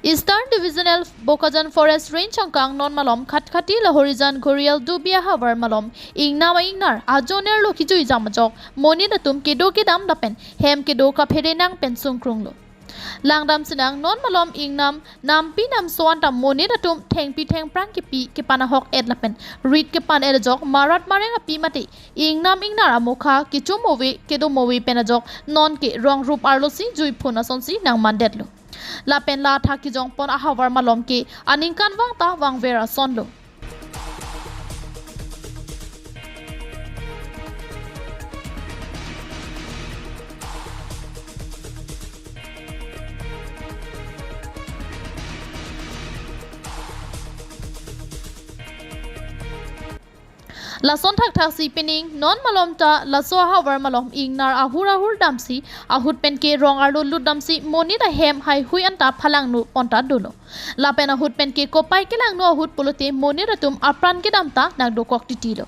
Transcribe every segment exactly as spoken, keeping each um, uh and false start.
Eastern Divisional Bokajan Forest Range angkang non malom Khatkhati Lahorijan Ghorial Dubi ahavar malom ingnam a-ingnar ajoner lo kejui jam ajok monit atum kedo kedam lapen hem kedo kaphere nang pen sungkrung lo. Langdam sinang non malom ingnam nampi namso anta monit atum thengpi thengphrang kepi kepan ahok et lapen rit kepan et ajok marat mareng api mate ingnam ingnar amokha kecho move kedo move pen ajok non ke rong rup arlo si jui phun asonsi nangmandet lo. Lapen la athak kejong pon ahavar malom ke aningkanvang ta vangver ason lo. Lason thakthak si pining non malom ta laso ahavar malom ingnar ahur ahur damsi ahut pen ke rong arlo lut damsi monit ahem haihui anta phalangno pon ta dolo. Lapen ahut pen ke kopai kelangno ahut pulote monit atum apran kedam ta nangdokok titi lo.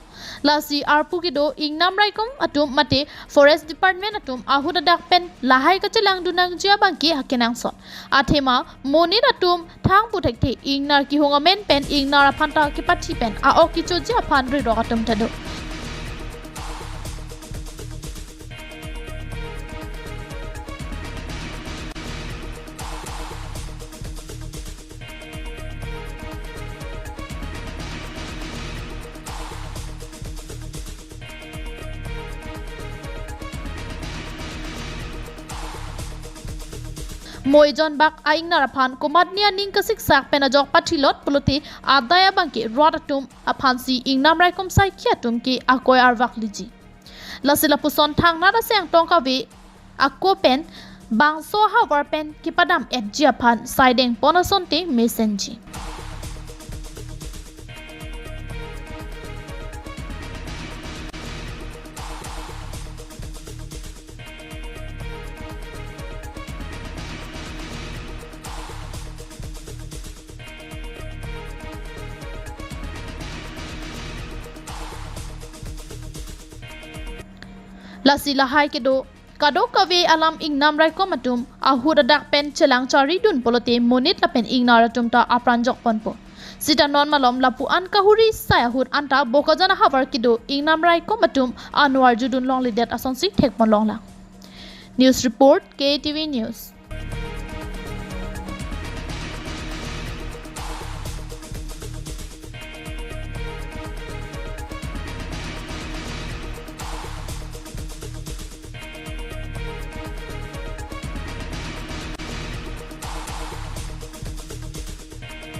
Lasi arpu kedo ingnam raikom atum mate Forest Department atum ahut adak pen lahai kachelang dun nangji abang ke akenangsot. Athema monit atum thang puthekthe ingnar kehung amen pen ingnar aphan ta kepathi pen a-ok kechoji aphan rirok atum ta do. Moijon bak a-ingnar aphan komatne aning kasiksak pen ajok pathilot pulote adai abang ke rat atum aphansi ingnam raikom saikhi atum ke akoi arvak liji. Lasi lapuson thangnat aseng tong kave ako pen bangso ahavar pen kepadam etji aphan saideng pon asonte mesenji. Lasi lahai kedo kadokave alam ingnam raikom atum ahut adak pen chelang chari dun pulote monit lapen ingnar atum ta apran jok ponpo. Sita non malom lapu-an kahuri sai ahut anta Bokajan ahavar kedo ingnam raikom atum anu arjudun longledet asonsi thek pon longlang. News report, K T V News.